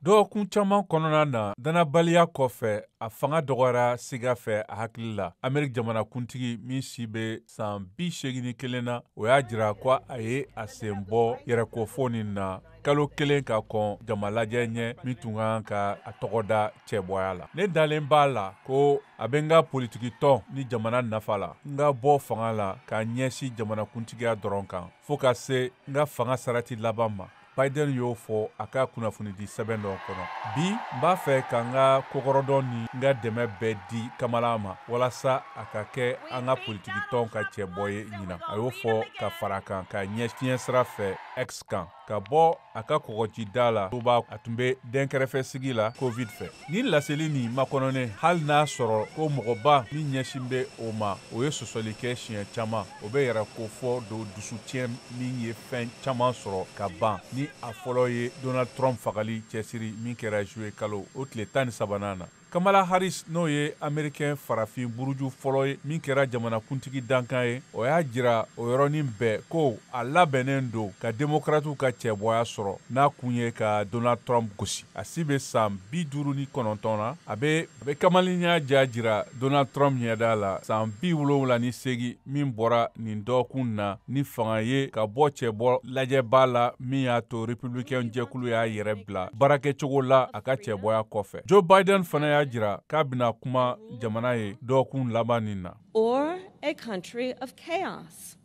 Dɔgɔkun caman kɔnɔna na, danabaliya kɔfɛ, a fanga dɔgɔyara siga fɛ a hakili la. Ameriki jamanakuntigi min si bɛ san 81 na, o y'a jira ko a ye a sen bɔ yɛrɛkofo nin na kalo kelen ka kɔn jamalajɛ ɲɛ min tun kan ka a tɔgɔ da cɛbɔya la. Ne dalen b'a la ko a bɛ n ka politikitɔn ni jamana nafa la, n ka bɔ fanga la ka ɲɛsin jamanakuntigiya dɔrɔn kan fo ka se n ka fanga sarati laban ma. Biden y'o fɔ a ka kunnafonidi sɛbɛn dɔ kɔnɔ. Bi, n b'a fɛ ka n ka kokɔrɔdɔn ni n ka dɛmɛ bɛɛ di Kamala ma walasa a ka kɛ an ka politikitɔn ka cɛbɔ ye ɲinan, a y'o fɔ ka fara kan ka ɲɛ fiɲɛ sira fɛ X kan. Ka bɔ a ka kɔgɔjida la, a tun bɛ dɛnkɛrɛfɛsigi la Covid fɛ. Ni laseli nin makɔnɔnen, hali n'a sɔrɔ ko mɔgɔba min ɲɛsin bɛ o ma, o ye sɔsɔli kɛ siɲɛ caman, o bɛ yɛrɛ ko fɔ don dusutiɲɛ min ye fɛn caman sɔrɔ ka ban, ni a fɔlɔ ye Donald Trump fagali cɛsiri min kɛra juillet kalo o tile 13nan na. Kamala Harris, n'o ye Américain farafin buruju fɔlɔ ye min kɛra jamanakuntigi dankan ye, o y'a jira o yɔrɔnin bɛɛ ko a labɛnnen don ka démocratew ka cɛbɔya sɔrɔ, n'a kun ye ka Donald Trump gosi. A si bɛ san 59 na, a bɛ kamalenya ja jira Donald Trump ɲɛda la, san 78, min bɔra nin dɔgɔkun na ni fanga ye ka bɔ cɛbɔ lajɛba la min y'a to républicain jɛkulu y'a yɛrɛ bila baarakɛcogo la a ka cɛbɔya kɔfɛ. Joe Biden fana y'a jira k'a bɛna kuma jamana ye dɔgɔkun laban nin na. Or a country of chaos.